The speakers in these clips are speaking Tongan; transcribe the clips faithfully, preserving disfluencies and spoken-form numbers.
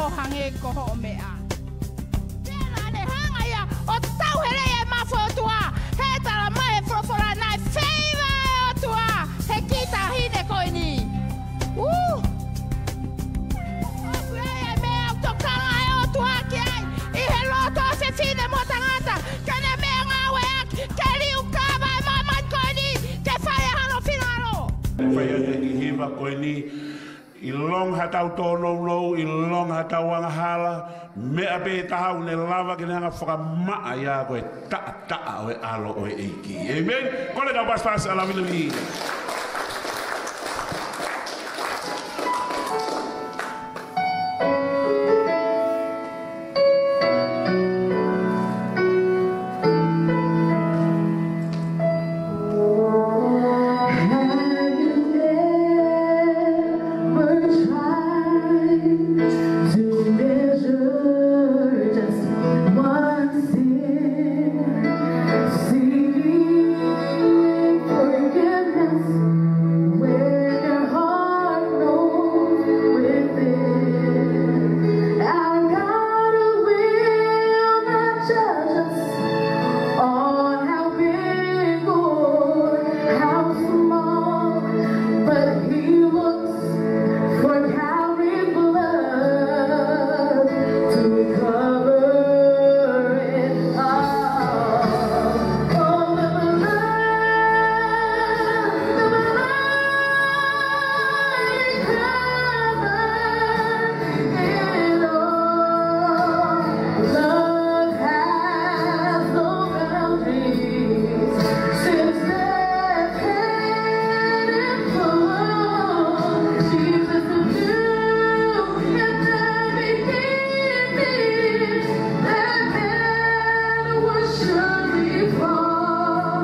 ʻo hangē ko hoʻo meʻa. Pea naʻa ne hanga ia ʻo tauheleʻi e mafu ʻo e ʻOtua, he talamai ʻe he folofola naʻe feiva e ʻOtua he kiʻi taʻahine ko eni. ʻĒ! ʻOku ʻi ai e meʻa ʻoku tokanga e ʻOtua ki ai ʻi he loto ʻo e fefine mo e tangata, ke ne meʻangāueʻaki ke liukava e māmani ko eni ke fai ʻa hono finangalo. Fai ʻa e kiʻi hiva ko eni, ʻilonga haʻatau tōnounou, ʻilonga haʻatau angahala, meʻa pē taha ʻoku ne lava ke ne hanga ʻo fakamaʻa ia ko e taʻataʻa ʻo e ʻAlo ʻo e ʻEiki. ʻĒmeni. Kole ke tau pasipasi ʻa e lavilavi. Have you ever tried to measure just one sin? Seeking forgiveness where your heart knows within. Our God will not judge us on how big or how small, but He looks for Calvary's blood to cover it all. Oh, the blood, the blood, it covers it all. Love has no boundaries. Since death can include, Jesus knew if there be anything that man would surely fall.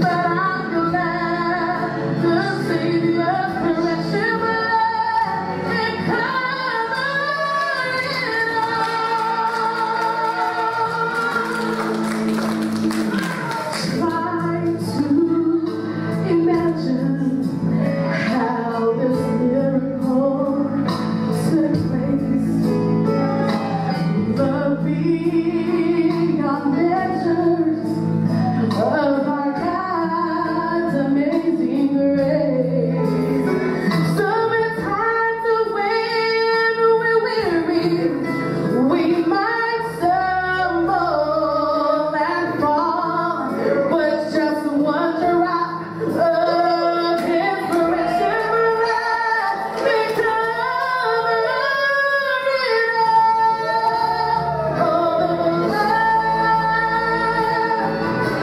But I'm glad the Savior's precious blood can cover it all. Try to imagine how this miracle took place. The beyond measures of our God's amazing grace. So many times when we're weary, we might stumble and fall, but just one drop of His precious blood may cover it all. Oh, the blood,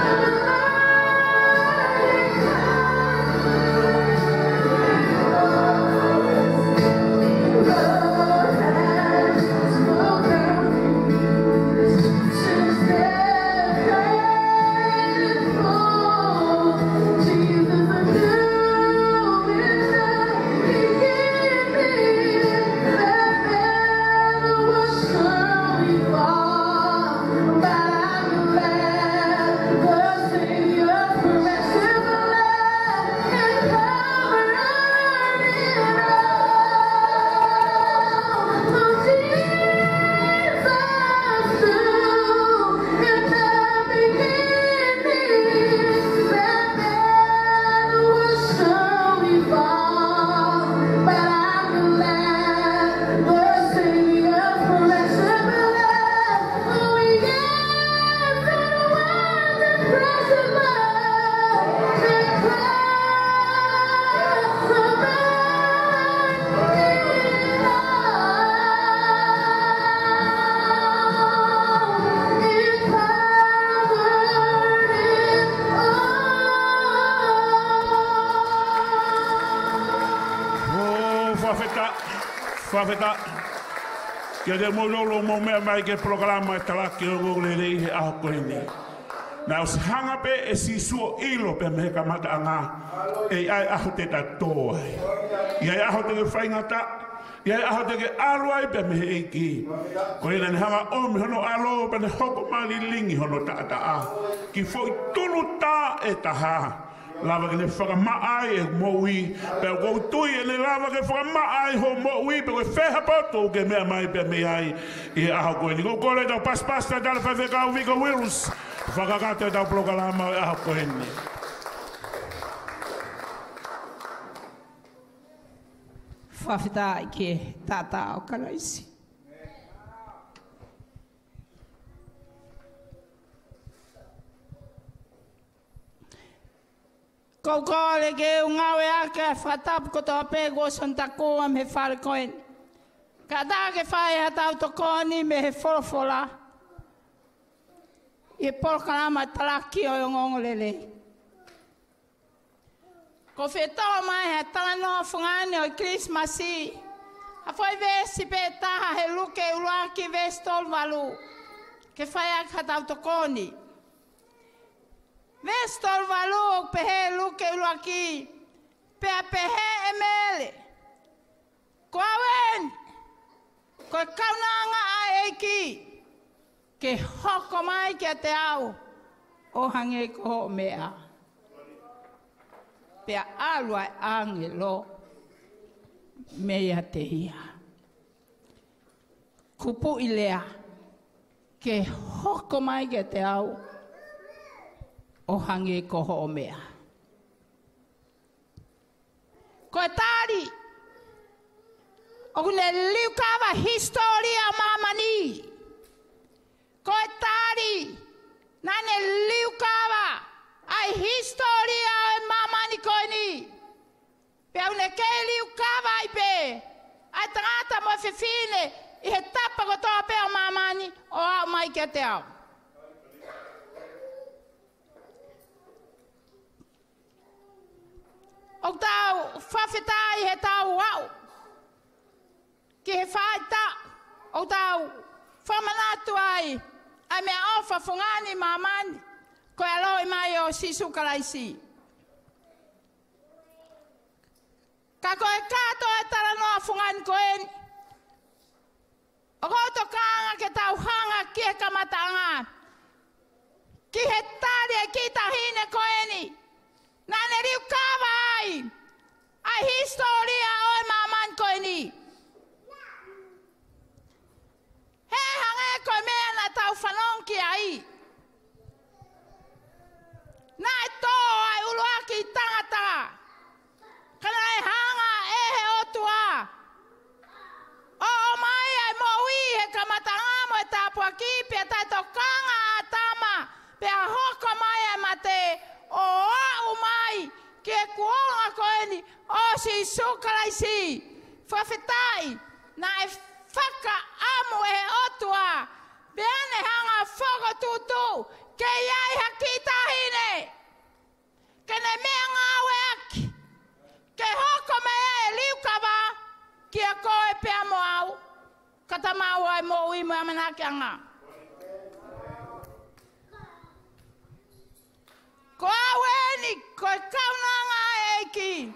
the blood, it covers it all. Love has no boundaries. ʻŌ, fakafetaʻi, fakafetaʻi. Kiate kimoutolu ʻoku mou meʻa mai ki he polokalama ʻo e talaki ʻo e ongoongolelei he ʻaho ko eni. Naʻe ʻosi hanga pē ʻe Sīsū ʻo ʻilo pē mei he kamataʻanga ʻe ʻi ai e ʻaho te ta tō ai. ʻI ai e ʻaho te ke faingataʻa, ʻi ai e ʻaho te ke ʻalu ai pē mei he ʻEiki. Ko ia naʻa ne hanga ʻo ʻomi hono ʻAlo pea ne hoko mai ʻo lilingi hono taʻataʻa ki he foʻi tunu tā ʻe taha. Lava ke ne fakamaʻa ai e moʻui, pea ʻoku ou tui ʻe ne lava ke fakamaʻa ai hoʻo moʻui, pe ko e fē ha potu ʻoku ke meʻa mai pea mei ai ʻi he ʻaho ko eni. ʻOku ou kole ke tau pasipasi atu e Faifekau Vika Wills, fakakakato ʻetau polokalama ʻo e ʻaho ko eni. Fakafetaʻi ki he taʻataʻa ʻo Kalaisi. ʻOku ou kole ke u ngāueʻaki ʻa e fakatapu kotoa pē kuo ʻosi hono takua mei he fale ko eni, kae ʻatā ke fai haʻatau tokoni mei he folofola ʻi he polokalama talaki ʻo e ongoongolelei. ʻOku ou fie toʻo mai he talanoa fungani ʻo e Kilisimasi, ha foʻi veesi pē taha he Luke ʻuluaki veesi tolu valu, ke fai ʻaki haʻatau tokoni. Veesi tolu valu, ʻoku pehē Luke ʻuluaki: Pea pehē ʻe Mele, Ko au eni, ko e kaunanga ʻa e ʻEiki, ke hoko mai kiate au ʻo hangē ko hoʻo meʻa. Pea ʻalu ʻa e ʻāngelo meiate ia. Kupuʻi lea, ke hoko mai kiate au ʻo hangē ko hoʻo meʻa. Ko e tali, ʻoku ne liukava hisitōlia ʻo māmani. Ko e tali, naʻa ne liukava ʻa e hisitōlia ʻo e māmani ko eni. Pea ʻoku ne kei liukava ai pē ʻa e tangata mo e fefine ʻi he tapa kotoa pē ʻo māmani ʻo aʻu mai kiate au. ʻOku tau fakafetaʻi heʻetau aʻu ki he faʻahitaʻu ʻoku tau fakamanatu ai ʻa e meʻaʻofa fungani ʻi māmani, ko e ʻaloʻi mai ʻo Sīsū Kalaisi. Ka ko e kātoa e talanoa fungani ko eni, ʻoku ou tokanga ke tau hanga ki he kamataʻanga, ki he tali ʻa e kiʻi taʻahine ko eni. Naʻa ne liukava ai ʻa e hisitōlia ʻo e māmani ko eni. He hangē ko e meʻa naʻa tau fanongo ki ai. Naʻe tō ʻa e ʻuluaki tangata, ka naʻe hanga ʻe he ʻOtua ʻo ʻomai ʻa e moʻui he kamataʻanga mo e tāpuaki, pea taʻetokanga ʻa ʻĀtama, pea hoko mai ʻa e mate ʻo aʻu mai ki he kuonga ko eni ʻo Sīsū Kalaisi. Fakafetaʻi, naʻe fakaʻamu ʻe he ʻOtua, pea ne hanga ʻo fokotuʻutuʻu ke ʻi ai ha kiʻi taʻahine ke ne meʻangāueʻaki, ke hoko mai ʻa e liukava kia koe pea mo au, ka ta maʻu ʻa e moʻui mo e ʻamanakiʻanga. Ko au eni, ko e kaunanga ʻa e ʻEiki,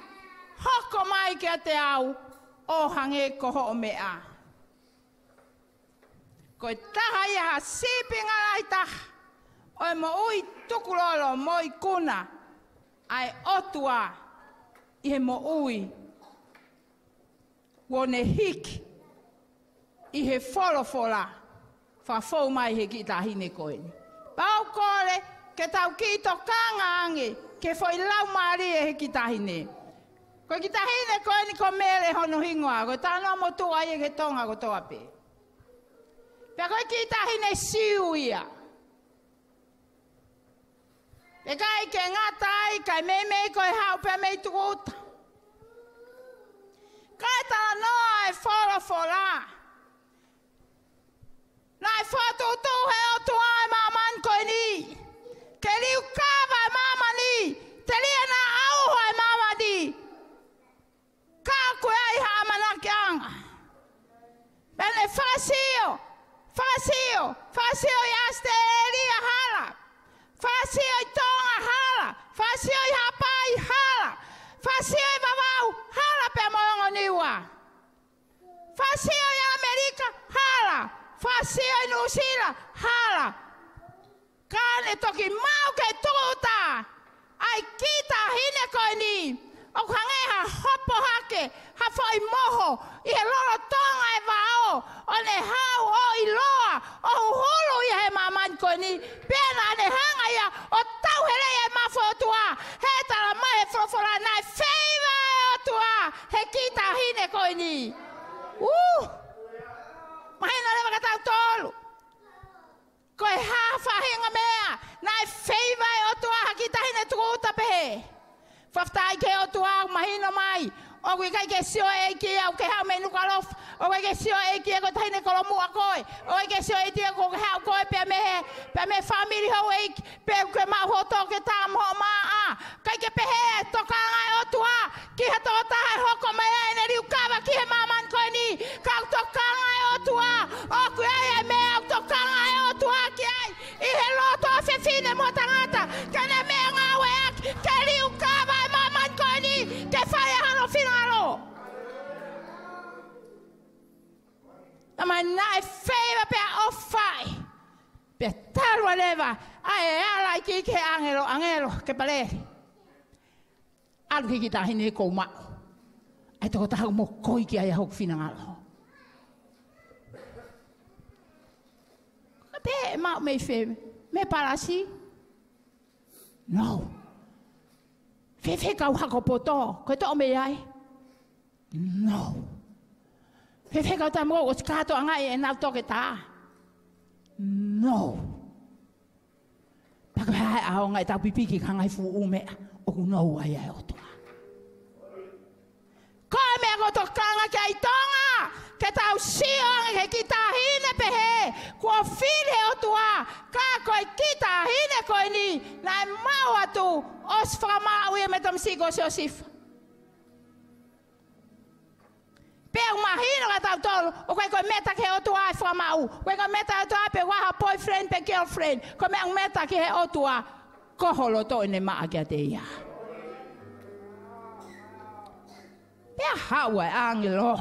hoko mai kiate au ʻo hangē ko hoʻo meʻa. Ko e taha ia ha sīpinga lahi taha ʻo e moʻui tukulolo mo ikuna ʻa e ʻOtua ʻi he moʻui kuo ne hiki ʻi he folofola fakafou mai he kiʻi taʻahine ko eni. Pea ʻoku ou kole ke tau kiʻi tokanga ange ki he foʻi laumālie he kiʻi taʻahine. Ko e kiʻi taʻahine ko eni ko Mele hono hingoa, ko e talanoa motuʻa ia ki he Tonga kotoa pē. Pea ko e kiʻi taʻahine Siu ia. ʻIkai ke ngata ai, kae meimei ko e haʻu pē mei Tukuʻuta. Kae talanoa e folofola, naʻe fokotuʻutuʻu ʻe he ʻOtua ʻa e māmani ko eni ke liukava ʻa e māmani, telia naʻa ʻauha ʻa e māmani, ka ʻoku ʻi ai ha ʻamanakiʻanga. Pea ne fakasio, fakasio, fakasio ʻi ʻAositelēlia, hala. Fakasio ʻi Tonga, hala. Fakasio ʻi Haʻapai, hala. Fakasio ʻi Vavaʻu, hala pea mo e ongo Niua. Fakasio ʻi ʻAmelika, hala. Fakasio ʻi Nuʻusila, hala. Ka ne toki maʻu ki Tukuʻuta ʻa Kiʻi taʻahine ko eni, ʻoku hangē ha hopo hake ha foʻi moho ʻi he lolotonga e vao, ʻo ne haʻu ʻo ʻiloa, ʻo huhulu ia he māmani ko eni, pea naʻa ne hanga ia ʻo tauheleʻi e mafu ʻo e ʻOtua. He talamai ʻe he folofola naʻe feiva e ʻOtua he kiʻi taʻahine ko eni. ʻŪ! Mahino leva kia tautolu. Ko e hā ha faʻahinga meʻa, naʻe feiva e ʻOtua ha kiʻi taʻahine tukuʻuta pehē. Fakafetaʻi ki he ʻOtua ʻoku mahino mai. ʻOku ʻikai ke sio e ʻEiki ia ʻoku ke haʻu mei Nukuʻalofa. ʻOku ʻikai ke sio e ʻEiki ia ko e taʻahine kolomuʻa koe. ʻOku ʻikai ke sio e ʻEiki ia ʻoku ke haʻu koe pea mei he, pea mei he fāmili houʻeiki, pe ʻoku ke maʻu hoʻo toketā mo hoʻo maʻa. ʻIkai ke pehē e tokanga ʻa e ʻOtua ki ha tokotaha ʻe hoko mai ai ʻene liukava ki he māmani ko eni. Ka ʻoku tokanga ʻa e ʻOtua, ʻoku ʻi ai e meʻa ʻoku tokanga ʻa e ʻOtua ki ai ʻi he loto ʻo e fefine mo e tangata, ke ne meʻa ngāueʻaki ke liukava e māmani ko eni ke fai ai hono finangalo. Naʻa ma naʻe feiva pea ʻofaʻi. Pea talu ai leva ʻa e ala iiki ki he ʻāngelo, ʻāngelo, ke palele. ʻAlu ki he kiʻi taʻahine, ʻoku ou maʻu ʻa e tokotaha ʻoku mokoi ki ai ʻa hoku finangalo. Ka pehē ʻe maʻu mei fē? Mei he palasi? No. Fēfē kau hako poto? Ko e toʻo mei ai? No. Fēfē kau tama ʻoku ʻosi kātoangaʻi ʻenau toketā? No. Pea ko e hā e ʻaonga ʻetau pipiki ki ha ngaahi fuʻu meʻa ʻoku nou ai ʻa e ʻOtua? Ko e meʻa ʻoku tokanga ki ai Tonga, ke tau sio ange ki he kiʻi taʻahine pehē, kuo fili ʻe he ʻOtua, ka ko e kiʻi taʻahine ko eni, naʻe maʻu atu, ʻosi fakamaʻu ia mei he tamasiʻi ko Siosifa. Pea ʻoku mahino kia tautolu, ʻoku ʻikai ko e meta ki he ʻOtua e fakamaʻu. ʻOku ʻikai ko e meta ki he ʻOtua pe ko ha boyfriend pe girlfriend. Ko e meʻa ʻoku meta ki he ʻOtua, ko ho loto ʻene maʻa kiate ia. Pea haʻu ʻa e ʻāngelo.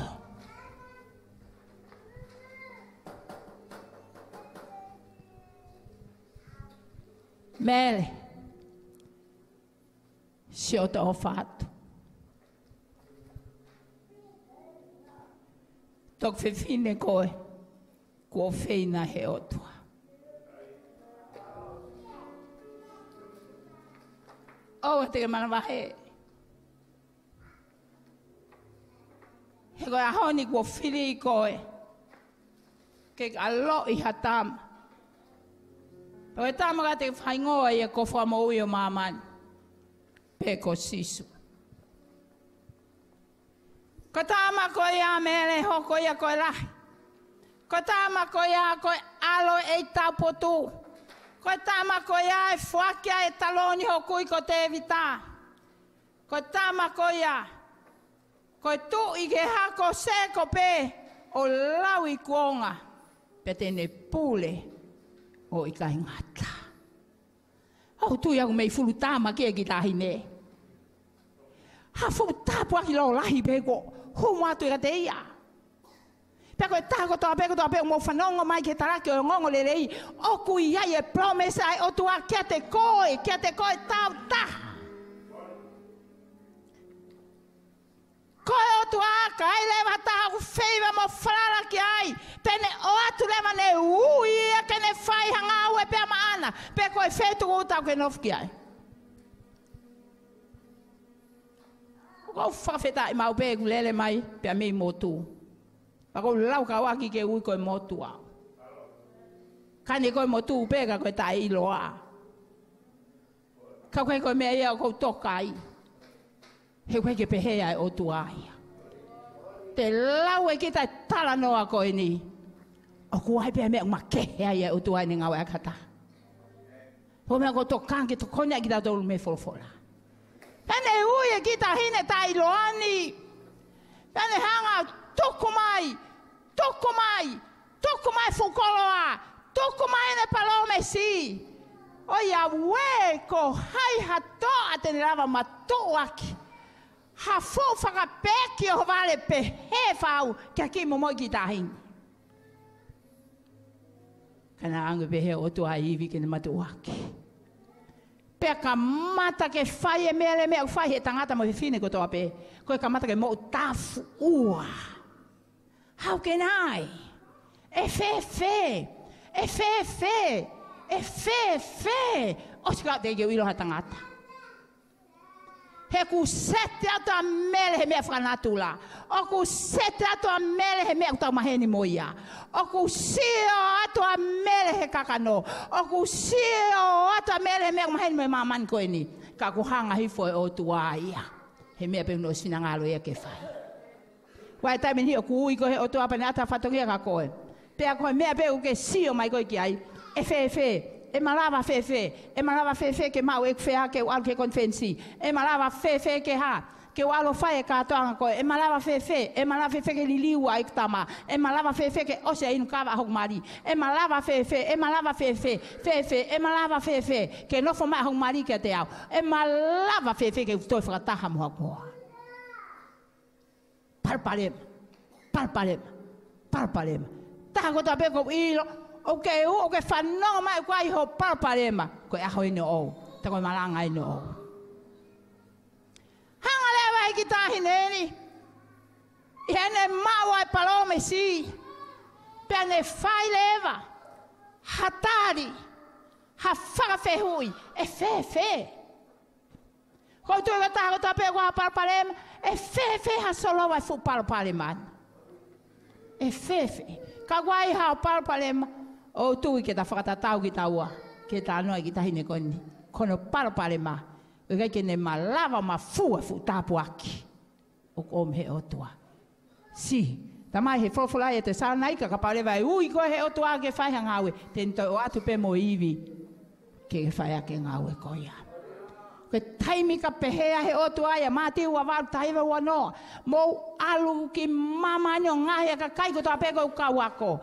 Mele. Siʻoto ʻofa atu. Toki fefine koe, kuo feina he ʻOtua. ʻOua te ke manavahē. He ko e ʻaho ni kuo fili koe ke ke ʻaloʻi ha tama. Pe ko e tama ka te faingoa ia ko e Fakamoʻui ʻo māmani, pe ko Sīsū. Ko e tama ko ia Mele, hoko ia ko e lahi. Ko e tama ko ia ko e ʻalo ʻo e taupotu. Ko e tama ko ia ʻe foaki ai e taloni hoʻo kui ko Tēvita. Ko e tama ko ia ko e tuʻi ki he hako ʻo Sēkope ʻo lauikuonga, pea te ne pule ʻo ʻikai ngata. ʻOku ou tui au mei fulu tama ki he kiʻi taʻahine. Ha fuʻu tāpuaki lōlahi pē kuo hū atu kiate ia. Pea ko e taha kotoa pē, kotoa pē ʻoku mou fanongo mai ki he talaki ʻo e ongoongolelei, ʻoku ʻi ai e promise ʻa e ʻOtua kiate koe, kiate koe tautaha. Ko e ʻOtua, ka ʻi ai leva ha taha ʻoku feiva mo falala ki ai, te ne ʻoatu leva ʻene ui ia ke ne fai ha ngāue pea maʻana, pe ko e feituʻu ʻoku ke nofo ki ai. ʻOku ou fakafetaʻi maʻu pē ʻeku lele mai pea mei motu. Pea ʻoku ou laukau ʻaki ke ui ko e motu au. Ka ne ko e motu pē ka ko e taʻeʻiloa. Ka ʻoku ʻikai ko e meʻa ia ʻoku ou toka ai. He ʻoku ʻikai ke pehē ʻa e ʻOtua ia. Te lau ʻe kita e talanoa ko eni. ʻOku ʻi ai pē meʻa ʻoku makehe ai ʻa e ʻOtua ʻene ngāue ʻaki ha taha. Ko e meʻa ʻoku ou tokanga ke tokoni ai kia tautolu mei he folofola. Pea ne ui e kiʻi taʻahine taʻeʻiloa ni. Pea ne hanga, tuku mai, tuku mai, tuku mai fuʻu koloa, tuku mai ʻene palōmesi. ʻOiauē, ko hai ha toʻa te ne lava matuʻuaki ha fuʻu fakapeki ʻo ho vale pehē fau ki ha kiʻi momoʻi kiʻi taʻahine. Ka naʻe ʻoange pē ʻe he ʻOtua ʻa e ivi ke ne matuʻuaki. Pea kamata ke fai e meʻa leva ʻoku fai he tangata mo e fefine kotoa pē. Ko e kamata ke moʻu tafuʻua. How can I? ʻE fēfē? ʻE fēfē? ʻE fēfē? ʻOsi ka teʻeki ke u ʻilo ha tangata. He ʻoku seti atu ʻa Mele he meʻa fakanatula. ʻOku seti atu ʻa Mele he meʻa ʻoku tau maheni mo ia. ʻOku sio atu ʻa Mele he kakano. ʻOku sio atu ʻa Mele he meʻa ʻoku maheni mo e māmani ko eni. Ka ʻoku hanga hifo e ʻOtua ia he meʻa pē ʻoku ne ʻosi finangalo ia ke fai. Vakai taimi ni ʻoku ui koe he ʻOtua pea ne ʻatu ha fatongia kia koe. Pea ko e meʻa pē ʻoku ke sio mai koe ki ai. ʻE fēfē? ʻE malava fēfē? ʻE malava fēfē ke maʻu ʻeku fea ke u ʻalu ki he konifelenisi? ʻE malava fēfē ke hā? Ke u ʻalu ʻo fai e kātoanga ko ē? ʻE malava fēfē? ʻE malava fēfē ke liliu ʻa ʻeku tama? ʻE malava fēfē ke ʻosi e inu kava ʻa hoku mali? ʻE malava fēfē? ʻE malava fēfē? Fēfē? ʻE malava fēfē ke nofo mai ʻa hoku mali kiate au? ʻE malava fēfē ke u toe fakataha mo hoku hoa? Palopalema, palopalema, palopalema. Taha kotoa pē ʻoku ou ʻilo, ʻoku ke u, ʻoku ke fanongo mai ʻoku ʻi ai hoʻo palopalema, ko e ʻaho eni ʻoʻou, tā ko e malanga eni ʻoʻou. Hanga leva ʻe he kiʻi taʻahine ni, ʻi heʻene maʻu ʻa e palōmesi, pea ne fai leva ha tali, ha fakafehuʻi, ʻe fēfē? Ko u tui ko e taha kotoa pē ʻoku ʻi ai ha palopalema, ʻe fēfē ha solova e fuʻu palopalema ni? ʻE fēfē? Ka ʻoku ʻi ai haʻo palopalema, ʻoku ou tui ke ta fakatatau kitaua ki he talanoa ʻa e kiʻi taʻahine ko eni. Ko hono palopalema, ʻoku ʻikai ke ne malava mafua e fuʻu tāpuaki ʻoku ʻomi he ʻOtua. Sī, talamai he folofola ʻi he Tesalonaika, kapau leva ʻe ui koe he ʻOtua ke fai ha ngāue, te ne toe ʻoatu pē mo e ivi ke ke fai ʻaki e ngāue ko ia. Ko e taimi ka pehē ai he ʻOtua ia, Mātiu ua valu, taha hiva ua noa, mou ʻalu ki māmani ʻo ngaohi ʻa e kakai kotoa pē ko ʻeku kau ako.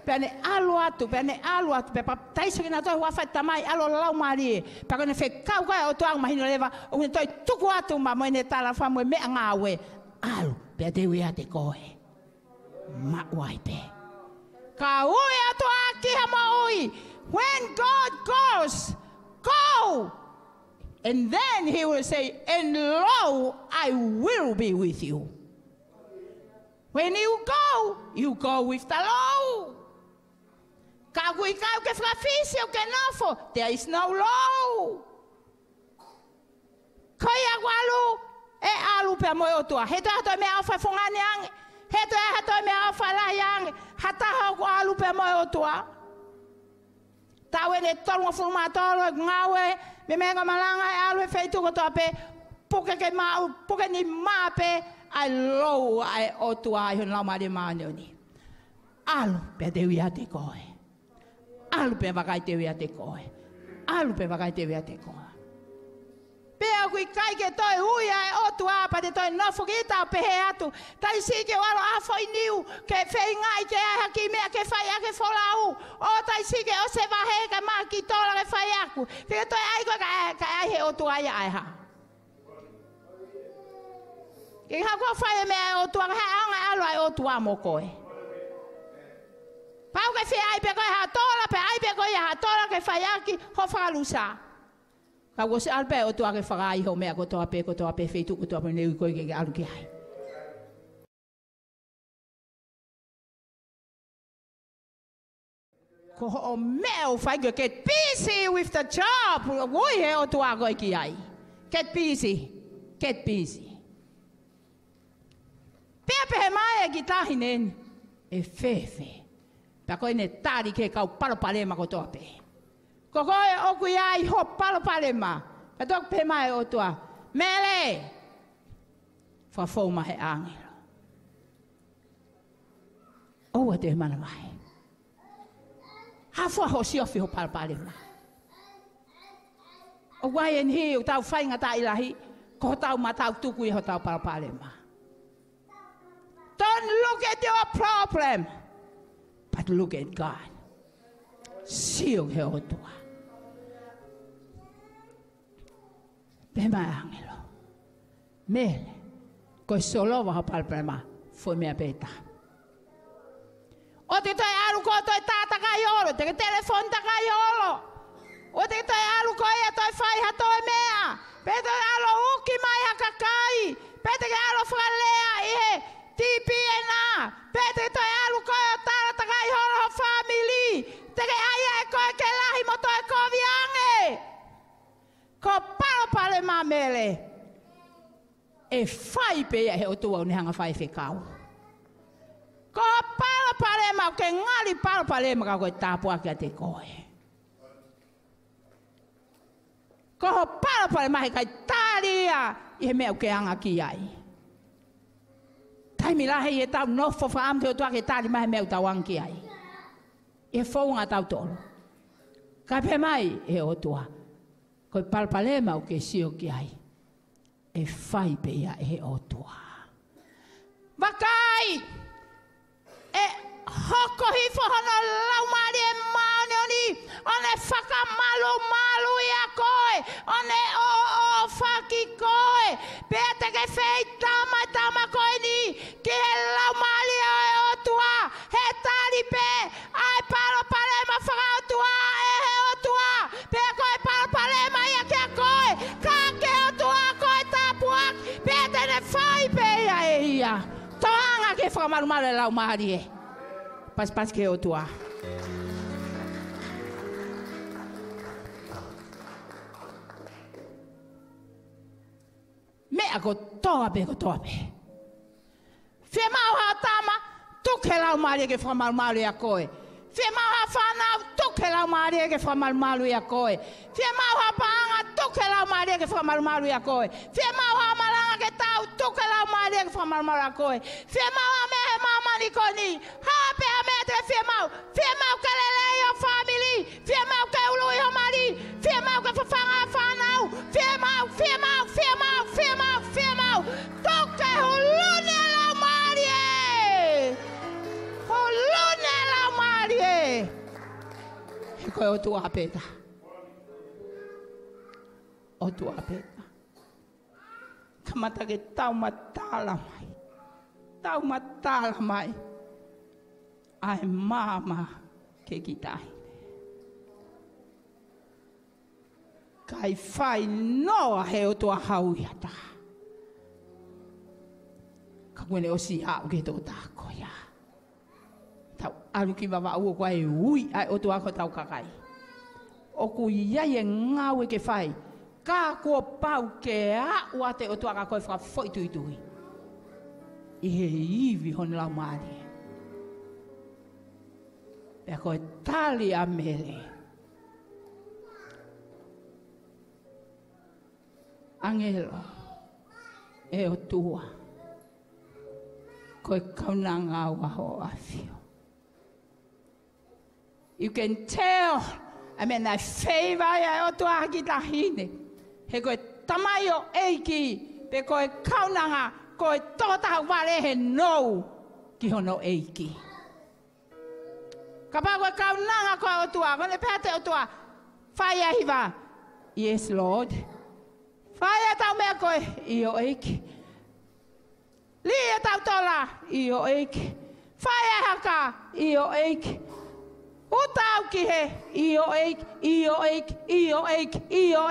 Pea ne ʻalu atu, pea ne ʻalu atu, pea papitaiso kinautolu he huafa ʻo e Tamai, ʻAlo, Laumālie. Pea ko ʻene fekau ko ē ʻa e ʻOtua ʻoku mahino leva, ʻoku ne toe tuku atu maʻu mo ʻene talaʻofa mo e meʻangāue. ʻAlu, pea te u ʻiate koe. Maʻu ai pē. Ka ui ʻa e ʻOtua ki ha moʻui. When God calls, go. And then he will say, "And lo, I will be with you." When you go, you go with the lo. Ka ʻoku ʻikai ke fakafisi ʻo ke nofo, there is no lo. Ko ia ʻoku ʻalu, ʻe ʻalu pea mo e ʻOtua. He toe ha toe meʻaʻofa fungani ange, he toe ha toe meʻaʻofa lahi ange, ha taha ʻoku ʻalu pea mo e ʻOtua. Taʻu eni ʻe tolungofulu mā tolu ʻeku ngāue, meimei ko e malanga ʻe ʻalu he feituʻu kotoa pē, puke ke maʻu, puke ni mā pē ʻa e lo ʻa e ʻOtua ʻi hono Laumālie Māʻoniʻoni. ʻAlu, pea te u ʻiate koe. ʻAlu pea vakai te u ʻiate koe. ʻAlu pea vakai te u ʻiate koe. Pea ʻoku ʻikai ke toe ui ʻa e ʻOtua pea te toe nofo kita ʻo pehē atu, "Talitali ke u ʻalu ʻo foʻi niu, ke feingaʻi ke ʻai ha kiʻi meʻa ke fai ʻaki e folau. ʻO talitali ke ʻosi e vahe kae maʻa ha kiʻi tola ke fai ʻaku. Ke toe ʻai koe kae, kae ʻai he ʻOtua ia ʻa e hā?" Ke haʻu ʻo fai e meʻa ʻa e ʻOtua, ka ʻe ʻaonga e ʻalu ʻa e ʻOtua mo koe. Pau ke fie ʻai pē koe ha tola, pea ʻai pē koe ia ha tola ke fai ʻaki hoʻo fakalusa. Ka kuo ʻosi ʻalu pē ʻa e ʻOtua ke fakaai hoʻo meʻa kotoa pē, kotoa pē, feituʻu kotoa pē naʻe ui koe ke ke ʻalu ki ai. Ko hoʻo meʻa ʻoku fai ke get busy with the job ʻoku ui he ʻOtua koe ki ai. Get busy. Get busy. Pea pehē mai e kiʻi taʻahine ni, ʻe fēfē? Pea ko ʻene tali ki he kau palopalema kotoa pē. Ko koe ʻoku ʻi ai hoʻo palopalema. Pea toki pehē mai e ʻOtua, "Mele, fakafou mai he ʻāngelo. ʻOua te ke manavahē. Hā fua hoʻo siofi hoʻo palopalema?" ʻOku ʻi ai e niʻihi ʻoku tau faingataʻaʻia lahi, ko hotau mata ʻoku tuku ʻi hotau palopalema. Don't look at your problem, but look at God. Sio ki he ʻOtua. Pehē mai e ʻāngelo, "Mele, ko e solova hoʻo palopalema, foʻi meʻa pē ʻe taha. ʻOua te ke toe ʻalu koe ʻo toe tā takai ʻo olo, te ke telefoni takai ʻo olo. ʻOua te ke toe ʻalu koe ia ʻo toe fai ha toe meʻa. Pe toe ʻalu ʻo uki mai ha kakai. Pe te ke ʻalu ʻo fakalea ʻi he T P ena. Pe te ke toe ʻalu koe ʻo tala takai holo ho fāmili. Te ke ʻai ʻe koe ke lahi mo toe kovi ange. Ko e palopalema, Mele, ʻe fai pē ia ʻe he ʻOtua ʻoku ne hanga ʻo faifekau. Ko e palopalema, ʻoku ke ngali palopalema ka ko e tāpuaki kiate koe. Ko e palopalema heʻikai tali ia ʻi he meʻa ʻoku ke anga ki ai. Taimi lahi ʻetau nofo fakaʻamu ki he ʻOtua ke tali mai he meʻa ʻoku tau anga ki ai. ʻI he founga ʻatautolu. Ka pehē mai ʻe he ʻOtua, ko e palopalema ʻoku ke sio ki ai, ʻe fai pē ia ʻe he ʻOtua. Vakai, ʻe hoko hifo hono Laumālie Māʻoniʻoni, ʻo ne fakamalumalu ʻia koe, ʻo ne ʻoʻofaki koe, pea te ke feitama, tama ko eni, ki he Laumālie ʻo e ʻOtua, he tali pē ʻa e palopalema fakaʻotua ʻe he ʻOtua, pea ko e palopalema ia kia koe, ka ki he ʻOtua ko e tāpuaki, pea te ne fai pē ia ʻe ia. Tokanga ki he fakamalumalu ʻa e Laumālie. Pasipasi ki he ʻOtua. Meʻa kotoa pē, kotoa pē. Fiemaʻu ha tama, tuku ki he Laumālie ke fakamalumalu ʻia koe. Fiemaʻu ha fānau, tuku ki he Laumālie ke fakamalumalu ʻia koe. Fiemaʻu ha paʻanga, tuku ki he Laumālie ke fakamalumalu ʻia koe. Fiemaʻu ha malanga ke tau, tuku ki he Laumālie ke fakamalumalu ʻia koe. Fiemaʻu ha meʻa he māmani ko eni, ha pē ha meʻa te ke fiemaʻu. Fiemaʻu ke lelei ho fāmili. Fiemaʻu ke ului ho mali. Fiemaʻu ke fafanga fānau. Fiemaʻu, fiemaʻu, fiemaʻu, fiemaʻu, fiemaʻu. Tuku ki he hulu ni ʻa e Laumālie. Hulu ni ʻa e Laumālie. He ko e ʻOtua pē ʻa e ʻOtua pē ʻa e Kamata ke taumatala mai. Taumatala mai ʻa e maama ki he kiʻi taʻahine. ʻIkai fai noa ʻe he ʻOtua ha ui ha taha. Ka kuo ne ʻosi aʻu ki he tokotaha ko ia. Tau ʻalu ki Vavaʻu ʻoku ʻi ai e ui ʻa e ʻOtua ki hotau kakai. ʻOku ʻi ai e ngāue ke fai. Ka kuo pau ke aʻu atu e ʻOtua kia koe fakafoʻituitui ʻi he ivi hono Laumālie. Pea ko e tali ʻa Mele. ʻAngelo ʻa e ʻOtua, ko e kaunanga au ʻa hoʻo ʻAfio. You can tell, ʻa e meʻa naʻe feiva ai ʻa e ʻOtua ki he taʻahine. He ko e tamaioʻeiki, pe ko e kaunanga, ko e tokotaha vale he nou ki hono ʻeiki. Kapau ko e kaunanga ko e ʻOtua, ko ʻene pehē atu e ʻOtua, fai ʻa e hiva, yes, Lord. Fai ʻa e tau meʻa ko ē, ʻio ʻEiki. Lī ʻa e tau tola, ʻio ʻEiki. Fai ʻa e haka, ʻio ʻEiki. Uta au ki hē, ʻio ʻEiki, ʻio ʻEiki, ʻio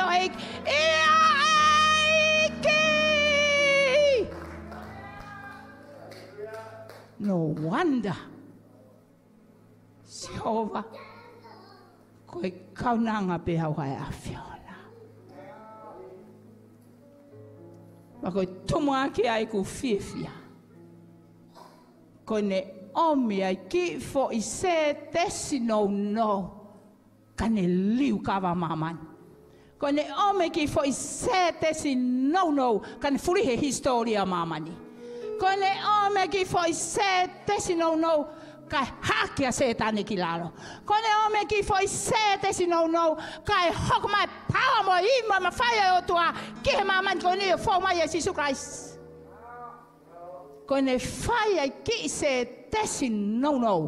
ʻEiki. No wonder. Sihova, ko e kaunanga pē au ʻa e ʻAfiona. Pea ko e tumuʻaki ʻa ʻeku fiefia, ko ʻene ʻomi ʻa e kiʻi foʻi sētesi nounou, ka ne liukava ʻa māmani. Ko ʻene ʻomi e kiʻi foʻi sētesi nounou, ka ne fulihi e hisitōlia ʻo māmani. Ko ʻene ʻomi e kiʻi foʻi sētesi nounou, kae hake ʻa Sētane ki lalo. Ko ʻene ʻomi e kiʻi foʻi sētesi nounou, kae hoko mai e paoa mo e ivi mo e mafai ʻo e ʻOtua ki he māmani ko eni ʻo fou mai ʻia Sīsū Kalaisi. Ko ʻene fai ʻa e kiʻi sētesi nounou,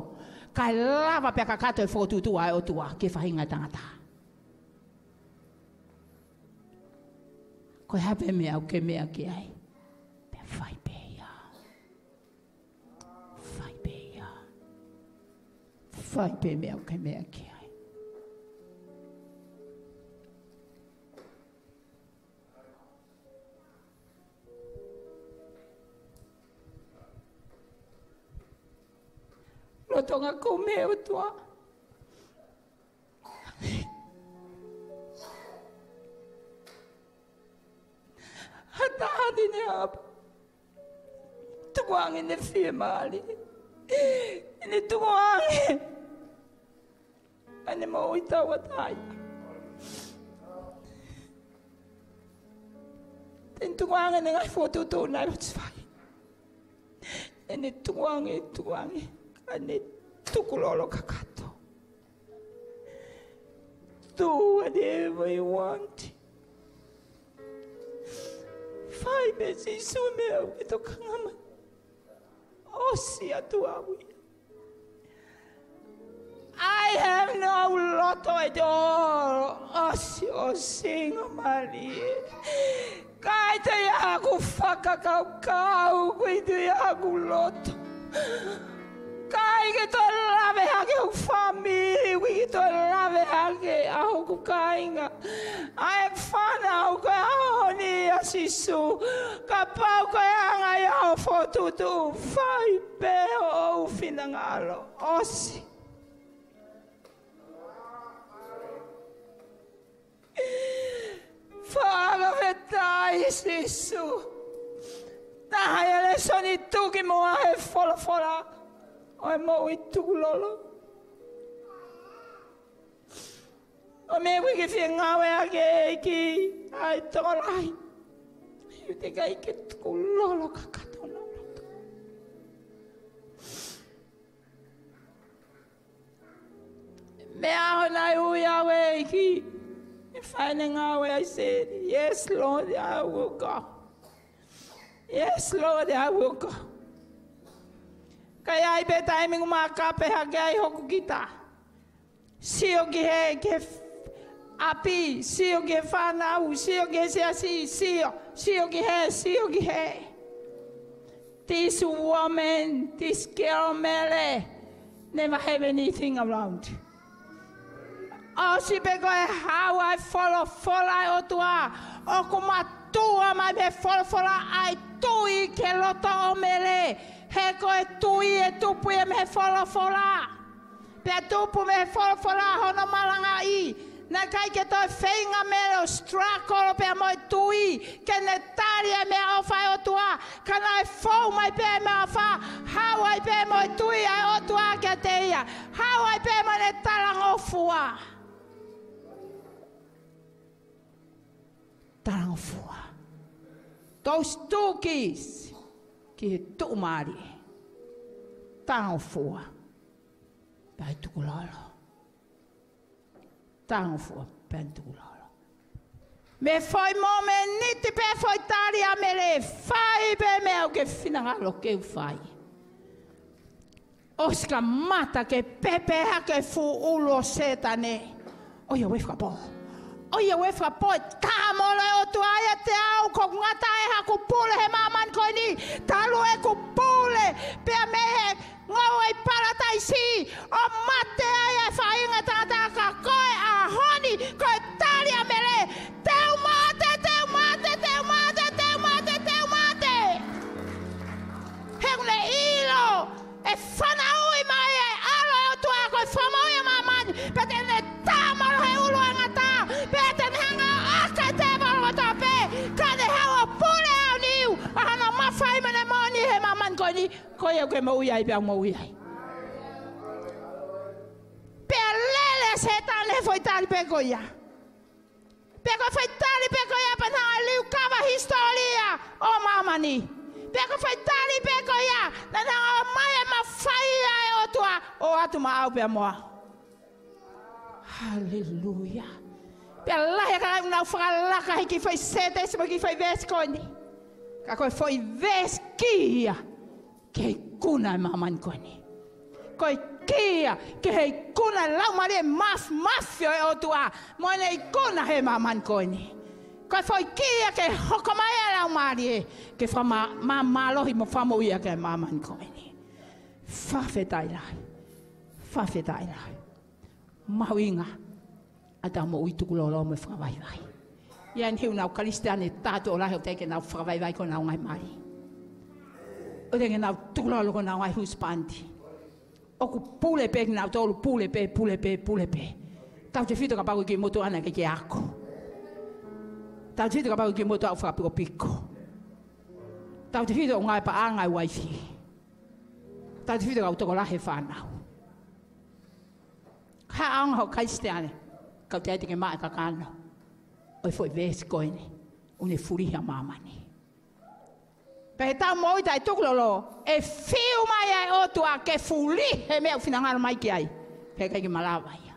kae lava pea kakato e fokotuʻutuʻu ʻa e ʻOtua ki he faʻahinga ʻo e tangata. Ko e hā pē meʻa ʻoku ke meʻa ki ai, pea fai pē ia. Fai pē ia. Fai pē meʻa ʻoku ke meʻa ki ai. Lolotonga ʻeku meʻa ʻOtua, ha taha naʻe ʻalu ʻo tukuange ʻene fiemālie, ʻene tukuange ʻene moʻui tauʻatāina. Te ne tukuange ʻene ngaahi fokotuʻutuʻu naʻe ʻosi fai. Te ne tukuange, tukuange, ka ne tukulolo kakato. Do whatever you want. Fai pē Sīsū meʻa ʻoku ke tokanga mai. ʻOsi atu au ia. I have no loto at all. ʻOsi, ʻosi, ngā mali. ʻIkai toe ʻi ai haku fakakaukau, ʻikai toe ʻi ai haku loto. ʻIkai ke toe lave hake hoku fāmili, ʻikai ke toe lave hake ʻa hoku kāinga. ʻA e fānau ko e ʻaho ni ʻa Sīsū. Kapau ko e anga ia hoʻo fokotuʻutuʻu, fai pē hoʻo finangalo. ʻOsi. Fakafetaʻi Sīsū. Taha ia e lēsoni tuki mo e folofola ʻo e moʻui tukulolo. ʻO meʻa ʻoku ke fie ngāueʻaki ʻEiki ʻa e tokolahi. ʻIkai te ke tukulolo kakato hono loto. Meʻa ʻaho naʻe ui au ʻe he ʻEiki ke fai ʻene ngāue ʻa ʻIsileli. Yes, Lord, I will go. Yes, Lord, I will go. Ka ʻi ai pē taimi ʻoku ma kape hake ai hoku kita. Sio ki he, ki he f-, ʻapi, sio ki he fānau, sio ki he siasi, sio, sio ki he, sio ki he. This woman, this girl, Mele, never have anything around. ʻOsi pē ko e haʻu ʻa e folofola ʻa e ʻOtua, ʻoku mātuʻa mai mei he folofola ʻa e tui ki he loto ʻo Mele, he ko e tui ʻe tupu ia mei he folofola. Pea tupu mei he folofola hono malangaʻi. Naʻe ʻikai ke toe feinga Mele ʻo struggle pea mo e tui ke ne tali e meʻaʻofa ʻa e ʻOtua. Ka naʻe fou mai pē meʻaʻofa, haʻu ai pē mo e tui ʻa e ʻOtua kiate ia. Haʻu ai pē mo ʻene talangofua. Talangofua. Those two keys ki he tuʻumālie. Talangofua. Pea tukulolo. Talangofua pea tukulolo. Mei he foʻi mōmeniti pē foʻi tali ʻa Mele, fai pē meʻa ʻoku ke finangalo ke u fai. ʻOsi kamata ke pepe hake fuʻu ʻulu ʻo Sētane. ʻOiauē fakapō. ʻOiauē fakapō e tāmolo ʻa e ʻOtua ʻiate au, ʻoku ngata ʻa haku pule he māmani ko eni. Talu ʻeku pule, pea mei he ngoue ʻi Palataisi, ʻo mate ai e faʻahinga tangata ka ko e ʻaho ni, ko e tali ʻa Mele. Te u mate, te u mate, te u mate, te u mate, te u mate. He ʻoku ne ʻilo, ʻe fanauʻi mai e ʻAlo ʻo e ʻOtua ko e Fakamoʻui ʻa māmani, pea te ne tāmolo he ʻulu ʻo e ngata, pea te ne hanga ʻo ʻaka e tēvolo kotoa pē, ka ne haʻu ʻo pule ʻaoniu, ʻa hono mafai mo ʻene moʻoni he māmani ko eni, ko ia ʻoku ke moʻui ai pea u moʻui ai. Pea lele ʻa Sētane he foʻi tali pē ko ia. Pea ko e foʻi tali pē ko ia pea naʻe liukava hisitōlia ʻo māmani. Pea ko e foʻi tali pē ko ia naʻe hanga ʻo ʻomai e mafai ʻa e ʻOtua ʻo ʻoatu maʻau pea mo au. Haleluia. Pea lahi ʻa e kakai ʻoku nau fakalaka he kiʻi foʻi sētesi mo e kiʻi foʻi veesi ko eni. Ka ko e foʻi veesi ki ia ki he ikuna ʻo e māmani ko eni. Ko e ki ia ki he ikuna ʻo e laumālie māf-, māfimafi ʻo e ʻOtua mo ʻene ikuna he māmani ko eni. Ko e foʻi ki ia ke hoko mai ʻa e laumālie ke fakama-, ma-, mālohi mo fakamoʻui ʻaki ʻa e māmani ko eni. Fakafetaʻi lahi. Fakafetaʻi lahi. Mahuʻinga ʻetau moʻui tukulolo mo e fakavaivai. ʻI ai e niʻihi ʻoku nau Kalisitiane taha tuʻo lahi ʻoku teʻeki ke nau fakavaivai ki honau ngaahi mali. ʻOku teʻeki ke nau tukulolo ki honau ngaahi husepāniti. ʻOku pule pē kinautolu, pule pē, pule pē, pule pē. Tautefito kapau ko e kiʻi motuʻa naʻe ʻikai ke ako. Tautefito kapau ko e kiʻi motuʻa ʻoku fakapikopiko. Tautefito ʻoku ngāue paʻanga e uaifi. Tautefito ka ʻoku tokolahi e fānau. Ka ʻaonga hoʻo Kalisitiane, ka ʻoku teʻeki ai te ke maʻu e kakano ʻo e foʻi veesi ko eni, ʻoku ne fulihi ʻa māmani. Pea ʻi heʻetau moʻui taʻetukulolo, ʻe fiu mai ʻa e ʻOtua ke fulihi e meʻa ʻoku finangalo mai ki ai. Pea ʻikai ke malava ia.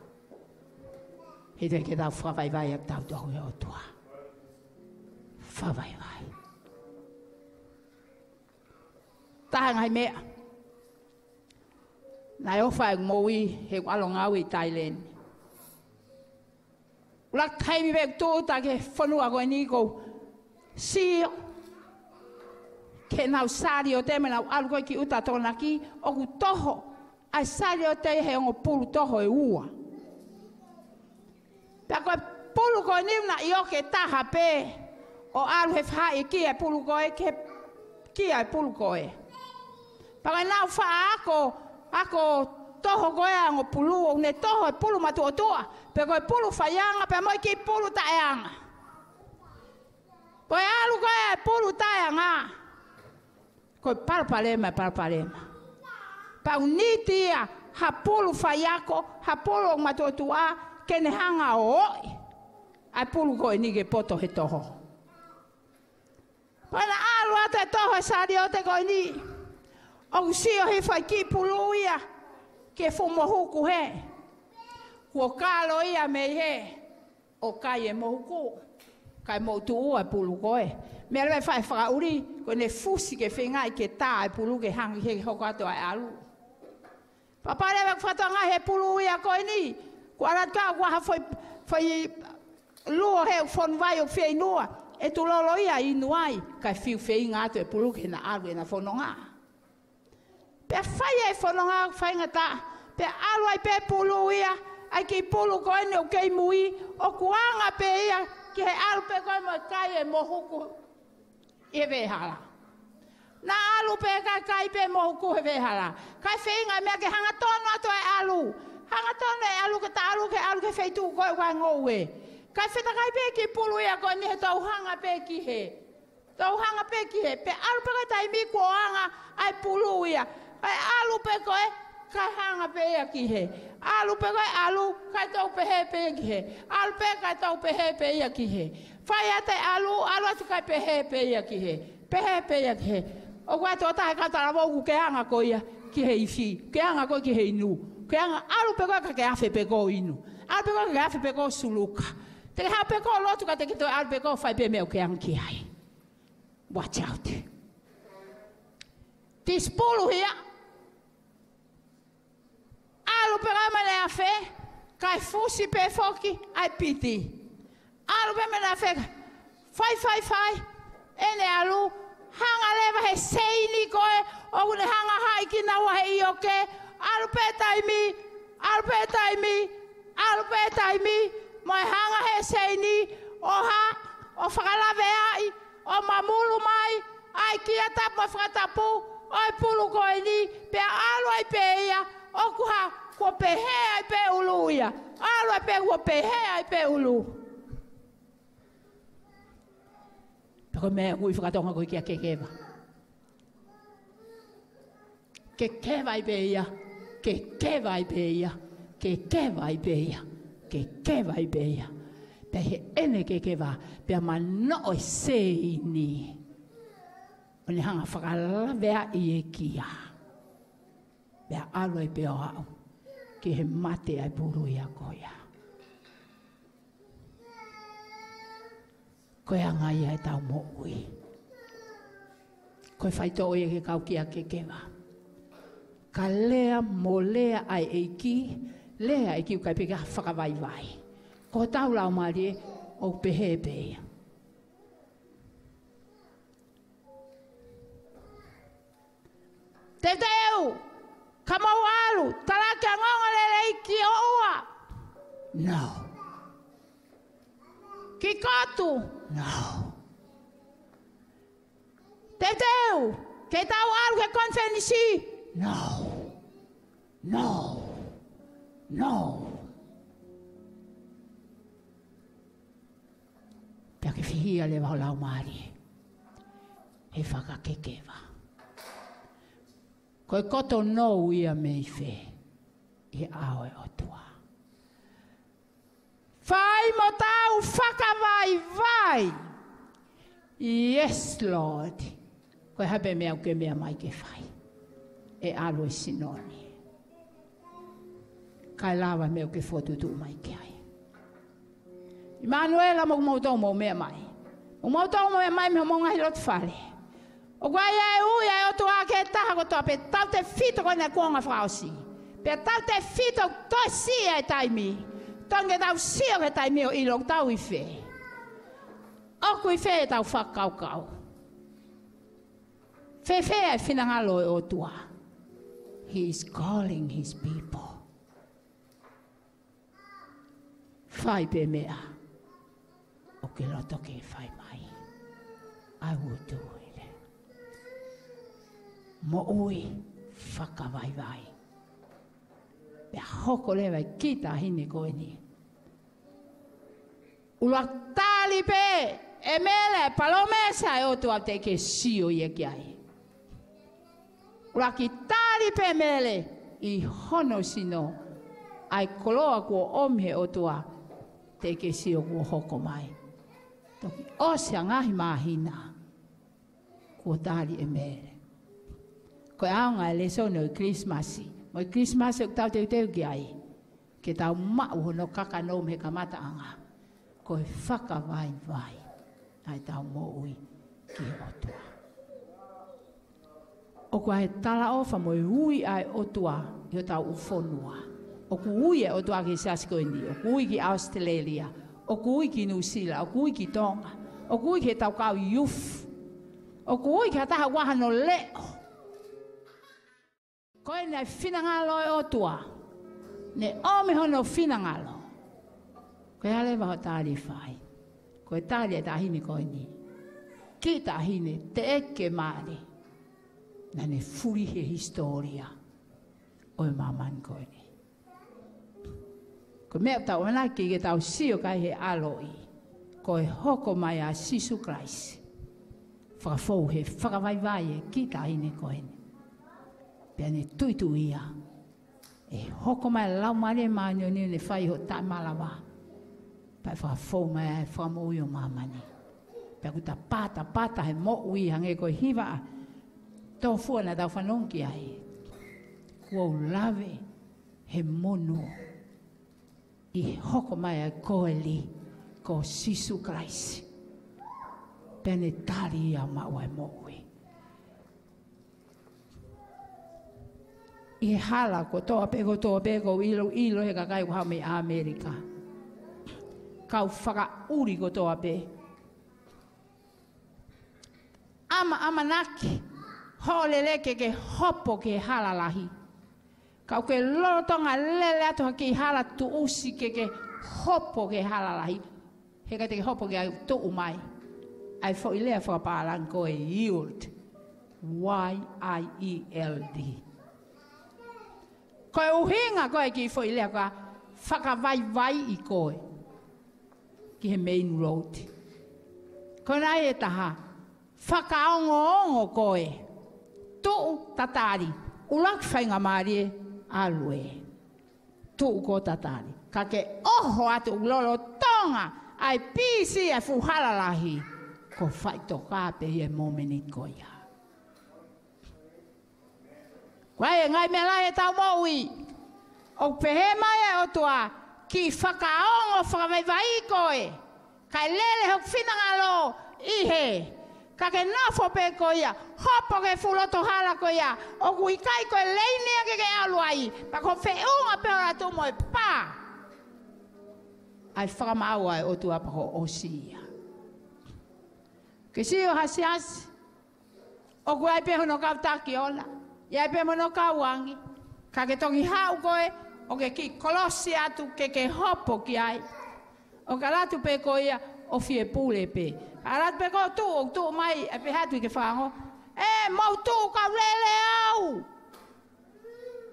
He teʻeki ke tau fakavaivai ʻa kitautolu ki he ʻOtua. Fakavaivai. Taha e ngaahi meʻa naʻe ʻofa ai ʻeku moʻui heʻeku ʻalu ʻo ngāue ʻi Thailand. ʻUluaki taimi pē ʻeku tūʻuta ki he fonua ko eni ʻoku ou sio ki heʻenau saliote mo ʻenau ʻalu ko ē ki ʻuta Tokonaki, ʻoku toho ʻa e saliote he ongo pulu toho ʻe ua. Pea ko e pulu ko eni naʻe ʻio ke taha pē ʻo ʻalu he fahaʻi kia e pulu ko ē, ke kia e pulu ko ē. Pea ko ʻenau faʻa ako, ako toho ko ē ʻa e ongo pulu, ʻoku ne toho e pulu matuʻotuʻa, pea ko e pulu faianga, pea mo e kiʻi pulu taʻeanga. Ko e ʻalu ko ē e pulu taʻeanga, ko e palopalema, e palopalema. Pea ʻoku niti ia ha pulu faiako, ha pulu ʻoku matuʻotuʻa, ke ne hanga ʻo ʻoʻi ʻa e pulu ko eni ke poto he toho. Pea naʻe ʻalu atu e toho e saliote ko eni, ʻoku sio hifo e kiʻi pulu ia ki he fuʻu mohuku hē. Kuo kalo ia mei hē ʻo kai e mohuku, kae motuʻua e pulu ko ē. Meʻa leva e faʻa fakaʻuli, ko ʻene fusi ke feingaʻi ke tā e pulu ke hanga ki he hoko atu ʻa e ʻalu. Pea pale ʻeku fakatokangaʻi he pulu ia ko eni, kuo ʻalu atu ka ʻoku ʻi ai ha foʻi, foʻi luo he fonuvai ʻoku fieinua, ʻe tulolo ia inu ai, kae fiu feinga atu e pulu ke na ʻalu ʻena fononga. Pea fai e fononga faingataʻa, pea ʻalu ai pē pulu ia, ʻa e kiʻi pulu ko eni ʻoku kei mui, ʻoku anga pē ia ki he ʻalu pē ko ē mo e kai e mohuku ʻi he veʻehala. Na ʻalu pē kae kai pē mohuku he veʻehala. Kae feinga e meʻa ke hangatonu atu e ʻalu. Hangatonu e ʻalu ke ta ʻalu ke ʻalu ki he feituʻu ko ē ʻoku ʻi ai e ngoue. Kae fetakai pē kiʻi pulu ia ko eni he tau hanga pē ki hē. Tau hanga pē ki hē, pea ʻalu pē ko e taimi kuo anga ʻa e pulu ia. Kae ʻalu pē ko ē, kae hanga pē ia ki hē. ʻAlu pē ko ē, ʻalu, kae tau pehē pē ia ki hē. ʻAlu pē, kae tau pehē pē ia ki hē. Fai atu e ʻalu, ʻalu atu kae pehē pē ia ki hē. Pehē pē ia ki hē. ʻOku ʻi ai e tokotaha he kau talavou ʻoku ke anga koe ia ki he ifi. Ke anga koe ki he inu. Ke anga, ʻalu pē ko ē ka ke afe pē koe ʻo inu. ʻAlu pē ko ē ka ke afe pē koe ʻo suluka. Te ke haʻu pē koe ʻo lotu ka te ke toe ʻalu pē koe ʻo fai pē meʻa ʻoku ke anga ki ai. Watch out. Tisipulu ia. ʻAlu pē ko ē mo ʻene afe, kae fusi pē foki ʻa e piti. ʻAlu pē mo ʻene afe, fai, fai, fai, ʻene ʻalu, hanga leva he seini ko ē, ʻoku ne hanga haʻi kinaua he ʻioke, ʻalu pē taimi, ʻalu pē taimi, ʻalu pē taimi, mo e hanga he seini, ʻo hā, ʻo fakalaveaʻi, ʻo mamulu mai ʻa e kia tapu mo e fakatapu ʻo e pulu ko eni, pea ʻalu ai pē ia, ʻoku hā, kuo pehē ai pē ʻulu ia. ʻAlu ai pē, kuo pehē ai pē ʻulu. Pea ko e meʻa ʻoku ui faka-Tonga ko e kia kekeva. Kekeva ai pē ia, kekeva ai pē ia, kekeva ai pē ia, kekeva ai pē ia. Pea ʻi heʻene kekeva, pea manoʻo e seini. ʻO ne hanga fakalaveaʻi e kia. Pea ʻalu ai pē ʻo aʻu ki he mate ʻa e pulu ia ko ia. Ko e anga ia ʻetau moʻui. Ko e faitoʻo ia ke kau kia kekeva. Ka lea mo lea ʻa e ʻEiki, lea ʻEiki ʻoku ʻikai pē ke fakavaivai. Ko hotau laumālie ʻoku pehē pē ia. Teuteu, ka mou ʻalu, talaki ʻa e ongoongo No. Kikotu? No. Teuteu ke tau ʻalu ki he konifelenisi? No. No. No. Pea ke fihia leva ho laumālie he fakakekeva. Ko e koto no ia mei fē? ʻI he ʻao ʻo e ʻOtua. Fai mo tau fakavaivai. Yes, Lord. Ko e hā pē meʻa ʻoku ke meʻa mai ke fai, ʻe ʻalu e sino ni. Kae lava meʻa ʻoku ke fokotuʻutuʻu mai ki ai. ʻImanuela, mo kimoutolu ʻoku mou meʻa mai. Mo kimoutolu ʻoku mou meʻa mai mei homou ngaahi loto fale. ʻOku ʻi ai e ui ʻa e ʻOtua ki he taha kotoa pē, tautefito ko ena kuonga fakaʻosi. Pea tautefito toesia e taimi. Tonu ke tau sio ki he taimi ʻo ʻilo ʻoku tau ʻi fē. ʻOku ʻi fē ʻetau fakakaukau? Fēfē e finangalo ʻo e ʻOtua? He is calling his people. Fai pē meʻa ʻoku ke loto ke fai mai. I will do it. Moʻui fakavaivai. Pea hoko leva e kiʻi taʻahine ko eni. ʻUluaki tali pē ʻe Mele e palōmesi ʻa e ʻOtua teʻeki ke sio ia ki ai. ʻUluaki tali pē ʻe Mele ʻi hono sino ʻa e koloa kuo ʻomi he ʻOtua teʻeki ke sio kuo hoko mai. Toki ʻosi ha ngaahi māhina kuo tali ʻe Mele. Ko e ʻaonga e lēsoni ʻo e Kilisimasi mo e Kilisimasi ʻoku tau teuteu ki ai, ke tau maʻu hono kakano mei he kamataʻanga, ko e fakavaivai ʻa ʻetau moʻui ki he ʻOtua. ʻOku ʻi ai e talaʻofa mo e ui ʻa e ʻOtua ʻi hotau ʻū fonua. ʻOku ui e ʻOtua ki he siasi ko eni, ʻoku ui ki ʻAositelēlia, ʻoku ui ki Nuʻusila, ʻoku ui ki Tonga, ʻoku ui ki heʻetau kau youth, ʻoku ui ki ha taha ʻoku ʻi ai hano leʻo. Ko ena e finangalo ʻo e ʻOtua. Ne ʻomi hono finangalo. Ko e hā leva hoʻo tali ʻe fai? Ko e tali ʻa e taʻahine ko eni, kiʻi taʻahine teʻeki ke mali, naʻa ne fulihi e hisitōlia ʻo e māmani ko eni. Ko e meʻa ʻoku tau ʻamanaki ke tau sio ki ai he ʻaloʻi, ko e hoko mai ʻa Sīsū Kalaisi, fakafou he fakavaivai e kiʻi taʻahine ko eni. Pea ne tuʻituʻia, ʻe hoko mai e Laumālie Māʻoniʻoni ʻo ne fai hoʻo taʻemalava. Pea ʻe fakafou mai ʻa e fakamoʻui ʻo māmani. Pea ʻoku tapatapata he moʻui hangē ko e hiva ʻa Tofua naʻa tau fanongo ki ai. Kuo u lave he monu ʻi he hoko mai ʻa e Koeli ko Sīsū Kalaisi. Pea ne tali ia maʻu ʻa e moʻui. ʻI he hala kotoa pē, kotoa pē, ʻoku ou ʻiloʻilo he kakai ʻoku haʻu mei ʻAmelika. Kau fakaʻuli kotoa pē. ʻAma, ʻamanaki hoʻo lele ke ke hopo ki he hala lahi. Ka ʻoku ke lolotonga lele atu ha kiʻi hala tuʻusi ke ke hopo ki he hala lahi. He ka te ke hopo ki ai ʻoku tuʻu mai ʻa e foʻi lea fakapālangi ko e yield. Y I E L D. Ko e ʻuhinga ko e kiʻi foʻi lea ko e fakavaivaiʻi koe ki he main road. Ko ena ʻe taha, fakaongoongo koe. Tuʻu tatali. ʻUluaki faingamālie, ʻalu ē. Tuʻu koe tatali. Ka ke ʻoho atu lolotonga ʻa e pisi ʻa e fuʻu hala lahi, ko e faʻitoka pē ia he momeniti ko ia. Ko e ngaahi meʻa lahi ʻetau moʻui. ʻOku pehē mai ʻa e ʻOtua, kiʻi fakaongo fakavaivaiʻi koe. Kae lele hoku finangalo ʻi hē. Ka ke nofo pē koe ia, hopo ki he fuʻu loto hala ko ia, ʻoku ʻikai ko e leini ia ke ke ʻalu ai, pea ko e feʻunga pē ʻo ʻalu atu mo e pā. ʻAi fakamaau ʻa e ʻOtua pea ko e ʻosi ia. Ke sio ha siasi, ʻoku ʻi ai pē hono kau taki ola, ʻi ai pē mo hono kau angi. Ka ke toki haʻu koe, ʻo ke kiʻi kolosi atu ke ke hopo ki ai. ʻO ka ʻalu atu pē koe ia ʻo fie pule pē. ʻAlu atu pē koe ʻo tuʻu, ʻo tuʻu mai, ʻe pehē atu ʻi ke fango. ʻE, mou tuʻu kau lele au.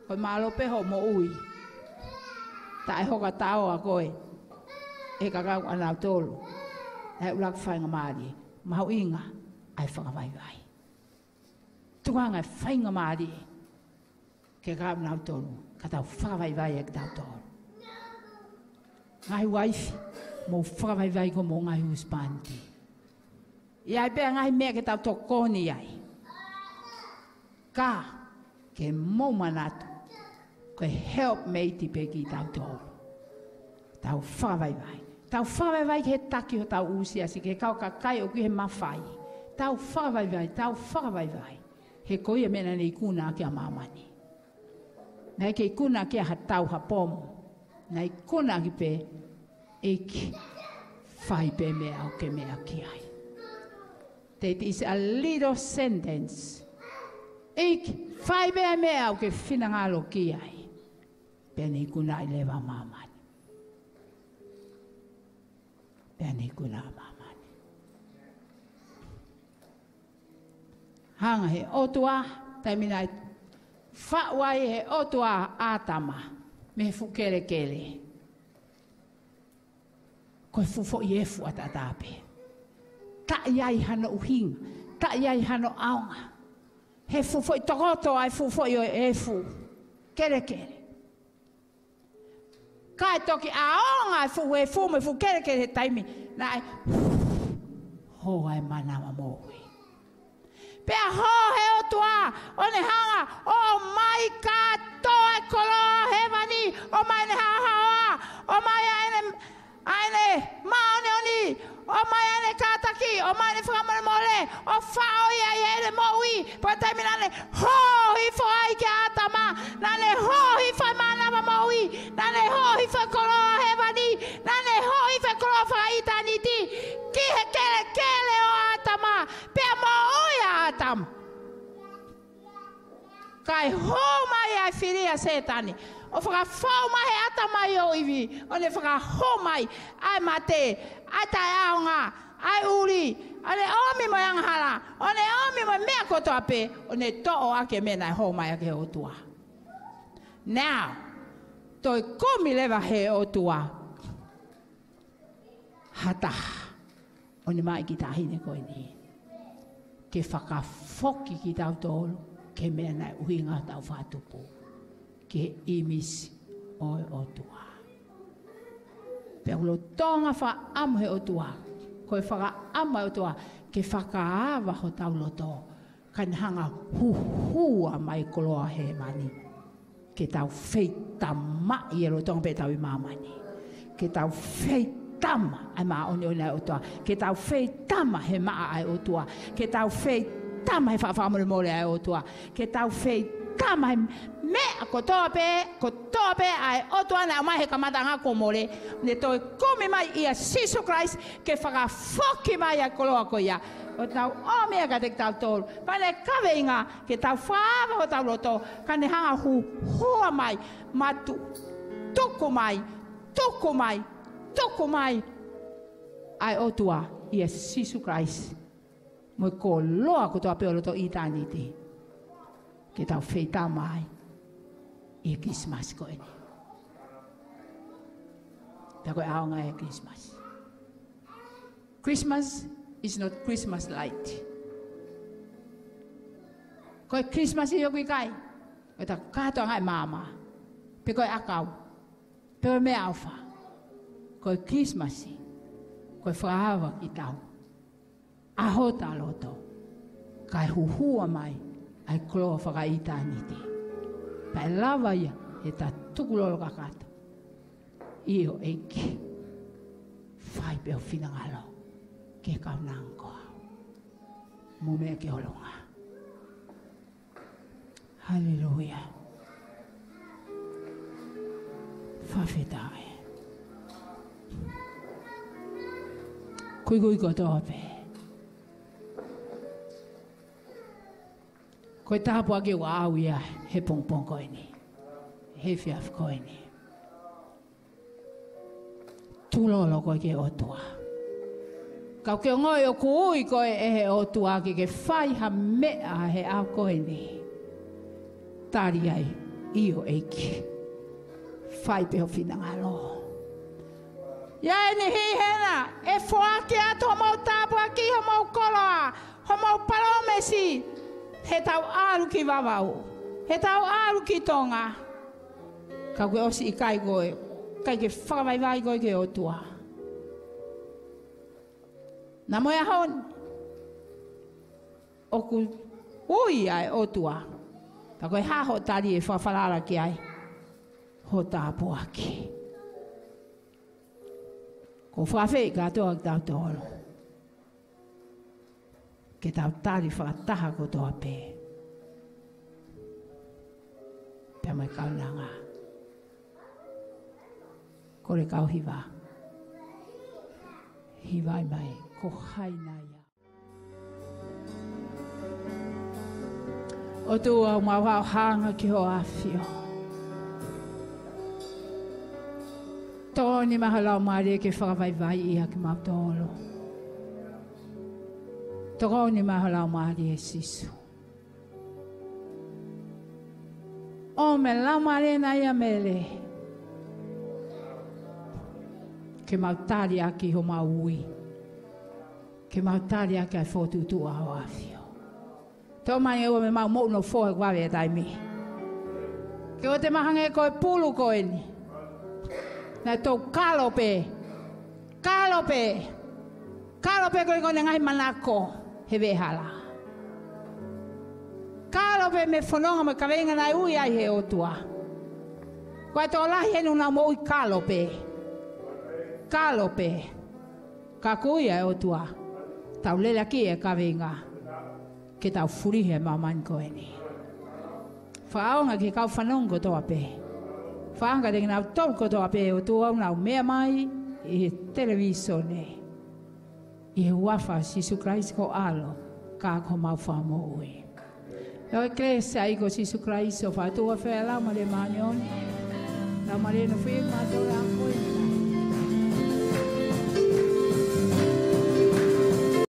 Ko e mālō pē hoʻo moʻui. Taʻe hoka taoa koe ʻe he kakai ʻanautolu. Naʻe ʻuluaki faingamālie. Mahuʻinga ʻa e fakavaivai. Tukuange ʻa e faingamālie ke kau nautolu, ka tau fakavaivai ʻa kitautolu. Ngaahi uaifi, mou fakavaivai ko homou ngaahi husepāniti. ʻI ai pē ngaahi meʻa ke tau tokoni ai. Ka, ke mou manatu, ko e helpmate pē kitautolu. Tau fakavaivai. Tau fakavaivai ki he taki hotau siasi, ki he kau kakai ʻoku ʻi he mafai. Tau fakavaivai, tau fakavaivai. He ko ia meʻa naʻe ikuna ʻaki ʻa māmani. Naʻe ʻikai ke ikuna ʻaki ha tau ha pomu. Naʻe ikuna ʻaki pē, ʻEiki, fai pē meʻa ʻoku ke meʻa ki ai. That is a little sentence. ʻEiki, fai pē meʻa ʻoku ke finangalo ki ai. Pea ne ikunaʻi leva ʻa māmani. Pea ne ikuna ʻa māmani. Hanga he ʻOtua, taimi naʻe faʻu ai he ʻOtua ʻa ʻĀtama, mei he fuʻu kelekele. Ko e fuʻu foʻi efu ʻataʻatā pē. Taʻe ʻi ai hano ʻuhinga, taʻe ʻi ai hano ʻaonga. He fuʻu foʻi tokoto ʻa e fuʻu foʻi ʻo e efu. Kelekele. Kae toki ʻaonga e fuʻu efu mo e fuʻu kelekele he taimi naʻe hō ai e manava moʻui. Pea hō he ʻOtua, ʻo ne hanga ʻo ʻomai kātoa e koloa hēvani, ʻomai ʻene haohaoa, ʻomai ʻa ʻene, ʻa ʻene māʻoniʻoni, ʻomai ʻa ʻene kātaki, ʻomai ʻene fakamolemole, ʻo faʻo ia ʻi heʻene moʻui, pea taimi naʻa ne hō hifo ai kia ʻĀtama, naʻa ne hō hifo ai e manava moʻui, naʻa ne hō hifo ai e koloa hēvani, naʻa ne hō hifo ai e koloa fakaʻitāniti, ki he kelekele ʻo ʻĀtama, pea moʻui ʻa ʻĀtama. Kae hū mai ʻa e fili ʻa Sētane, ʻo fakafou mai he ʻatamaioʻivi, ʻo ne fakahū mai ʻa e mate, ʻa e taʻeʻaonga, ʻa e ʻuli, ʻo ne ʻomi mo e angahala, ʻo ne ʻomi mo e meʻa kotoa pē, ʻo ne toʻo ʻaki e meʻa naʻe hō mai ʻaki he ʻOtua. Now, toe kumi leva he ʻOtua ha taha ʻo ne maʻu e kiʻi taʻahine ko eni ke fakafoki kitautolu ki he meʻa naʻe ʻuhinga hotau fakatupu, ki he ʻīmisi ʻo e ʻOtua. Pea ʻoku lolotonga fakaʻamu he ʻOtua, ko e fakaʻamu ʻa e ʻOtua ke fakaava hotau loto, ka ne hanga ʻo huhua mai e koloa hēvani. Ke tau feitamaʻi e lolotonga pē ʻetau ʻi māmani. Ke tau feitama ʻa e māʻoniʻoni ʻa e ʻOtua. Ke tau feitama he maʻa ʻa e ʻOtua. Ke tau feitama he faʻa fakamolemole ʻa e ʻOtua. Ke tau feitama he meʻa kotoa pē, kotoa pē ʻa e ʻOtua naʻe ʻomai he kamataʻanga kuo mole. Ne toe kumi mai ʻia Sīsū Kalaisi ke fakafoki mai ʻa e koloa ko ia. ʻO tau ʻomi ia kiate kitautolu. Pea ne kaveinga ke tau fakaava hotau loto, ka ne hanga ʻo huhua mai, matu, tuku mai, tuku mai, tuku mai ʻa e ʻOtua ʻia Sīsū Kalaisi mo e koloa kotoa pē ʻo loto ʻitāniti, ke tau feitama ai ʻi he Kilisimasi ko eni. Pea ko e ʻaonga ʻo e Kilisimasi. Christmas is not Christmas light. Ko e Kilisimasi ʻoku ʻikai ko e kātoanga ʻa e maama, pe ko e ʻakau, pe ko e meʻaʻofa. Ko e Kilisimasi ko e fakaava kitaua ʻa hota loto, kae huhua mai ʻa e koloa fakaʻitāniti. Pea ʻe lava ia ʻe ta tukulolo kakato. ʻIo ʻEiki, fai pē ho finangalo ki he kaunanga ko au. Mou meʻa ki ʻolunga. Haleluia. Fakafetaʻi. Kuikui kotoa pē. Ko e tāpuaki ʻoku ʻaʻau ia he pongipongi ko eni, he efiafi ko eni. pulolo koe ki he ʻOtua. Ka ke ongoʻi ʻoku ui koe ʻe he ʻOtua ke ke fai ha meʻa he ʻaho ko eni, tali ai, ʻio ʻEiki. Fai pē ho finangalo. ʻI ai e niʻihi hena ʻe foaki atu homou tāpuaki, homou koloa, homou palōmesi, heʻetau ʻalu ki Vavaʻu, heʻetau ʻalu ki Tonga. Ka kuo ʻosi ʻikai koe, ʻikai ke fakavaivai koe ki he ʻOtua. Naʻa mo e ʻaho ni, ʻoku ui ʻa e ʻOtua. Ka ko e hā hoʻo tali ʻe fakafalala ki ai ho tāpuaki? Ko e fakafeʻiloaki kātoa kitautolu ke tau tali fakataha kotoa pē. Pea mo e kaunanga. Kole kau hiva. Hivaʻi mai, ko hai nai ā. ʻOtua, ʻoku mau hanga ki hoʻo ʻAfio. Tokoni mai ho Laumālie ke fakavaivaiʻi ʻa kimautolu. Tokoni mai ho Laumālie Sīsū. ʻOmi e Laumālie nai ʻa Mele ke mau tali ʻaki homau ui. Ke mau tali ʻaki ʻa e fokotuʻutuʻu ʻa hoʻo ʻAfio. Tō mai ʻe ua me mau moʻu no fohe kuave e taimi. Ke ʻoua te mau hangē ko e pulu ko eni. Naʻe tau kalo pē. Kalo pē. Kalo pē ko e ko ʻene ngaahi manako he veʻehala. Kalo pē mei he fononga mo e kaveinga naʻe ui ai he ʻOtua. Ko e tokolahi heni ʻoku nau moʻui kalo pē. Kalo pē. Ka ʻoku ui ʻa e ʻOtua. Tau lele ʻaki e kaveinga. Ke tau fulihi e māmani ko eni. Fakaʻaonga ki he kau fanongo kotoa pē. Fakaʻaonga kiate kinautolu kotoa pē ʻOtua ʻoku nau meʻa mai ʻi he televīsone. ʻI he huafa ʻo Sīsū Kalaisi ko ho ʻAlo, ka ko homau Fakamoʻui. ʻIo, kelesi ʻa e ʻEiki ko Sīsū Kalaisi, ʻofa ʻa e ʻOtua, feohi ʻa e Laumālie Māʻoniʻoni. Laumālie nofoʻia kimautolu ʻa e ʻaho ko eni.